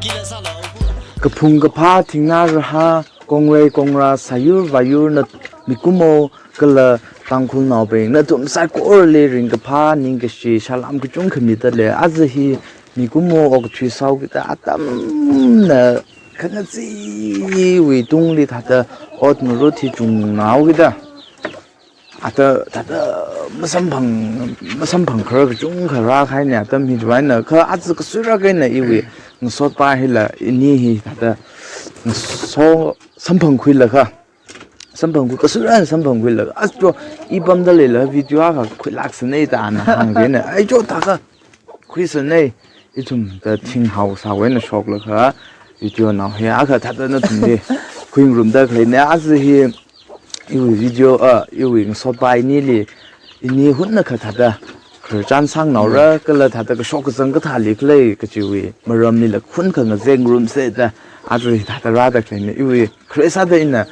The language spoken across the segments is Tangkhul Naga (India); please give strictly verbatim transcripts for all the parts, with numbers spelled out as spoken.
Kaphung kaphā thingnā rahā, kongrei kongra, sāyur vāyurna mikumo, kala Tangkhulnaobing nathum saikorali ringkaphā ningkashi salam kachungkha mida lei. Aja hi mikumo okathui sāhaokida atamna khangacheewui tungli thāda ot ngarut hi chunghaokida. Ata thāda masamphang, masamphang kharar kachungkha rākahaina atam hi chiwui eina, kha aja kasuirak eina iwui ngasotpa hila ini hi thāda ngaso samphangkhuilaga, samphangkhui, kasuirak eina samphangkhuilaga, aja i pamda leila video akha khuilāksanei da ana hāngkahaina. Ai jo thākha khuisanei, ithum thāda thinghao sāwui eina shoklaga video nao hi akha thāda nathumli khuingarumda khaleina. Aja hi iwui video, ah, iwui ngasotpa inili, ini hunna kha thāda khararchan sāngnaora, kala thāda kashok kazang kathāli khalei kajiwui maramlila khunkha ngazek ngarumsa da aja hi thāda rāda khaleina. Iwui khare sāda ina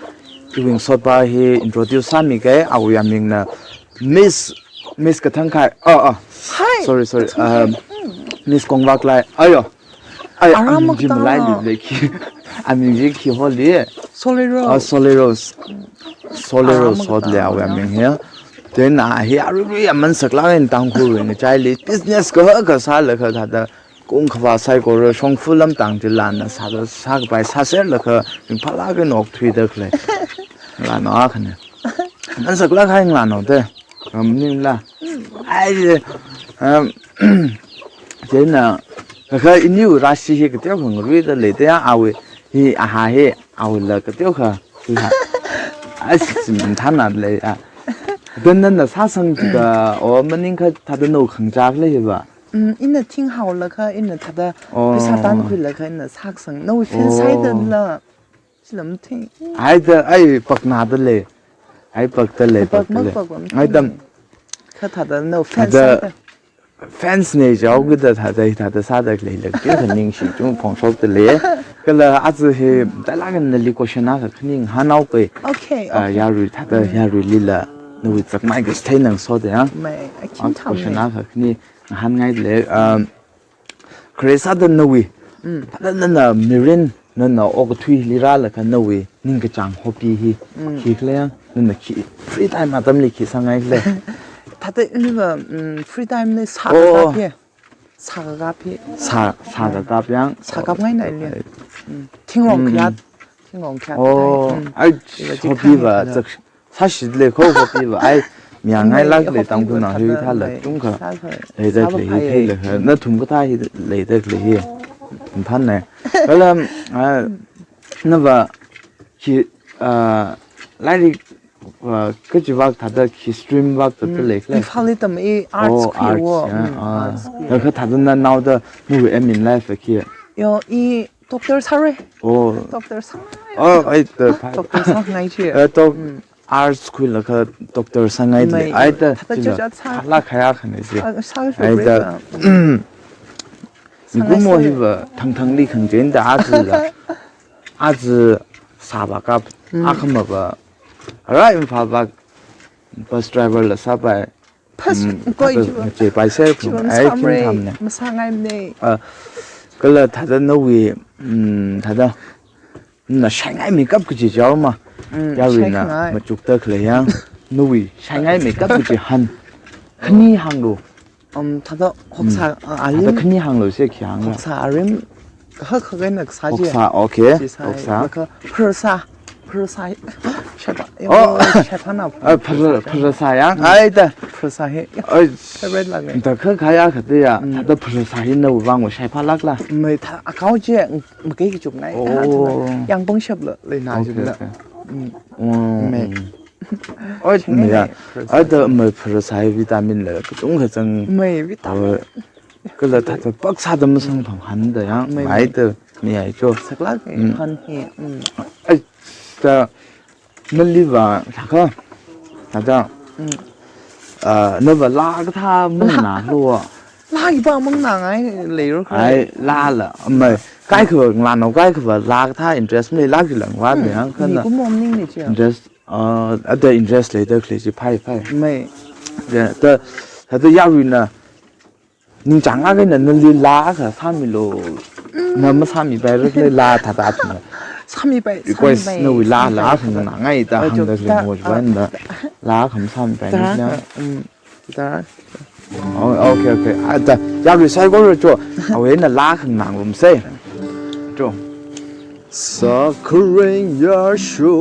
iwui ngasotpa hi introduce sāmikei, awui amingna Miss, Miss Kathangkhai. Oh, oh. Hi. Sorry, sorry. Kathangkhai. Um, Miss Kongvaklai. Ayo. Ai, Aram aming chi Kathang malai ah. Li lei khi. Aming chi khi holi. Solero. Ah, Soleros. Soleros Aram hot lei Kathang awui ah. Aming hi. Then, ah, hi arui rui aman saklāk eina Tangkhulwui ngachaili business kahak kasālaga thāda kum khavā saikora shongfa lamtang chilāna sāda sākapai sāserlaga ringphālāk eina okthuida khalei. Ngalānao akhana. Aman saklāk hai ngalānao te. Ngamningla. Ai, um, chieina, kha iniwui rāshi hi kateokha ngaruida leida ya awui, hi aha hi, awuila kateokha, hi ha. Ai, si, si, mathāna lei, ah. Then nana sāsang chida, o, maningkha thāda nao khangachā khalei hi va. Mm, ina thinghaolaga, ina thāda, Oh. Pheisā tankhuilaga, ina sāsang. Nawui fan Oh. Sāda la. Chilam thing. Ai da, ai paknada lei. Ai pakda lei, Pak pakda mak lei. Pak lam Ai thing. Dam. Kha thāda nao fan Thāda sāda. Fans nei jihaokida thāda, thāda sāda leilāk chi khaning shi chung phongshokda lei. Kala aja hi, thālāk eina nali question akha khaning hānghaokei. Okay, Ah, okay. Yarui thāda, Mm. Yaruilila, nawui zakmai kasā theinang so da ya. Mai, I Ah, can tell question me. Akha khaning hāngngai lei. Um, Khare sāda nawui, Mm. Thāda nana mirin, nana okathuili rālaga nawui ningkachāng hobby hi, Mm. khi khalei ya, nana khi free time atamli khi sāngai khalei. Thāda iniva, mm, free time li sā Oh. Kakap hi. Sā kakap hi. Sā, sā kakap ya. Sā kapngaina ili. Ai. Mm. Thingrong Mm. Kayat. Thingrong Kayat. Oh, Mm. Ai, Iva chi hobby khani va, khala. Chak, Sāshit lei kho hobby va, ai, miyangngai Mai, lāk lei hobby Tangkhulnao va hi thāda thāla mai, chungkha. Sāsa, leida sāva khalei hi phai. Theilaga, nathum kathā hi leida khalei hi. Mphan nei. Kala, ah, nava, khi, ah, lairik, ah, kachi vak thāda khi stream vak thāda Mm. Lei khalei. Imphal li tam i arts Oh, khui arts, wo. Yeah, Mm, ah. Arts khui. Kha thāda na naoda, nawui aim in life khi. Yo, i Doctor sāra. Oh. Doctor sāngai. Oh, ai, the pa- Doctor sāngai chi. Eh, doc-, Mm. Arts khuilaga doctor sāngai Mai, le. Ai, the, thāda chila, chuchat sā. Khala khaya khane si. Sā, sā, Ai, sā, the, sā. Sāngai mikumo sā. Hi va, thangthangli khangachei da aja la. Aja sā va kap, Mm. akhama va. Ara Imphal va bus driver la sāpai. Pas, Mm, koi thāda chiva. Ngachepai ser Chiva phung, ai, masāmara, thing tham ne. Masāngaimana. Ah, kala thāda nawui, mm, thāda, na shaingaimei kap kaji jao ma. Mm, Yaruina shaingai. Machukda khalei ya. Nawui, shaingaimei kap kaji han. Khani hānglu. Um, thāda hoksa, Mm. Ah, Thāda alim. Khani hānglu se khi hāngla. Hoksa arim. Hak hak eina kasā chi. Hoksa, okay. Chi sāi. Hoksa. Laga pharasa. Pharasa. Shaipa. Oh. Yo, shaipa na. Ah, phara-, pharasa ya. Mm. Ai da. Pharasa hi. Ai. Favorite lāk lei. Da kha khaya kha da ya. Mm. Thāda pharasa hi nawui vang wo shaipa lāk la. Mai thā akao chi, mm, makai kachukngai. Oh. Thāda yangpang shap la, lei na Oh, chi okay, la. Okay. Mm. Mm. Mai. Oi, Chang mai ya. Pharasa. Ai da mai pharasa hi vitamin la, kachungkha zang. Mai vitamin. Oi. Kala thāda paksāda masamphang han da ya. Mai, Mai mai. Da mai ai cho. Saklāk e, Mm. Han hi. Mm. Ai, da, nali va, thākha. Thāda. Mm. Ah, nava laa kathā mangna lo. Laa iva mangnangai leiro kha. Ai, laa la. Mai, kaikha ngalānao kaikha va laa kathā interest malei laa kilang va Mm. Ne yang khana. Mikumo maningmana chi. Interest Ah, ada interest leida khalei chi phai, phai. Mai. Ya, da, da yaruina ningchānglāk eina nali laa akha sāmilu. Na masāmipaira khala laa thāda thāda. Sāmipai, request sāmipai, nawui laa, sāmipai. Laa khanganāngai da, oh, hāngda jo, khalei da, mo ah, chuwanda. Laa kha masāmipai da, na. Mm, da. Oh, okay, okay. Ah, da, yarui saikora cho. Awui eina laa khanganārumsa. Cho. Sākhareng yāsho,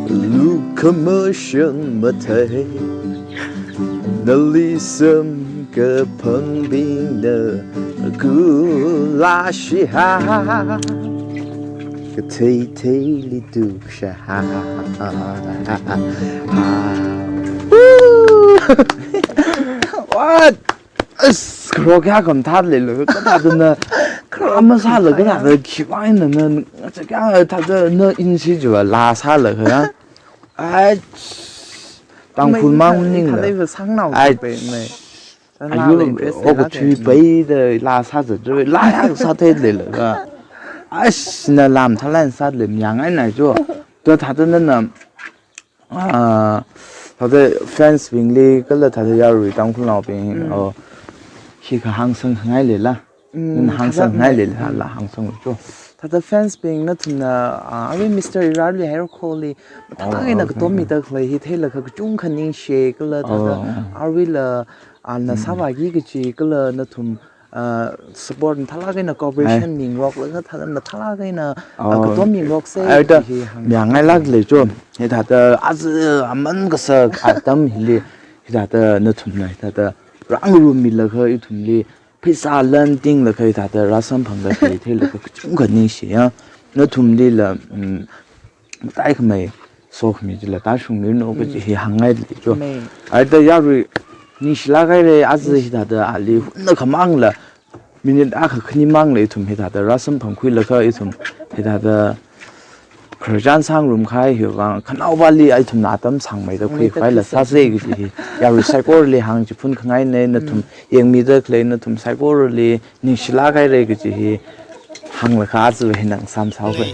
lukhamashan mathei, nali samkaphangbingna kula shiha, kathei theili tukshaha. Woo! What? As, kharok kayā khamathā leilala, kathāda na, kharok masāla, kathāda khiwui eina na, na, kayā thāda na inshi jiva laa sālaga. Ai, Tangkhul mang maningla. Ai, ayu, okathui paida laa sāza, laa yā sāthei leilaga. Ai, na lam thalan sālei, mayāngai na jo. To thāda na, na, ah, thāda fans bingli, kala thāda yarui Tangkhulnaobing, mm, oh, hi kahāng sāngngai leila. Mm, na hāngsāngngai leila, mm, laa hāngsānglu cho. Thāda fans bing nathumna, ah, arui Mister Irarli hairakha li, mathālāk eina, oh, okay, katom mida khalei hi theilaga kachungkha ningshi, kala thāda, oh, aruila, ah, na, mm, sāvāki kaji, kala nathum, ah, support mathālāk eina cooperation, ai, mingaroklaga thāda mathālāk eina, ah, oh, katom mingaroksa, ai da, hi hāng. Mayāngailāk lei cho. Hithāda aja aman kasak atam hili, hithāda nathumna, hithāda rāngarummilaga ithumli, pheisā lantinglaga hithāda rāsamphangda khalei theilaga kachungkha ningshi ya. Nathumlila, mm, mataikhamei sokhami chila tāshungmiranu kaji, mm, hi hāngngai lei cho. Mei. Ai da yarui ningshilāk haira, aja, yes, hithāda ali hunnakhamangla, minute akha khani mangla ithum hithāda rāsamphangkhuilaga ithum hithāda khararchan sāngarumkahai hiwui vang, khanaovali ithumna atam sāngmeida khuikhavai la sāsa kaji hi yarui saikorali hāngchiphun khangaina, nathum, mm, yangmida khalei nathum saikorali ningshilāk haira kaji hi hānglaga aja hi nang samsao kha.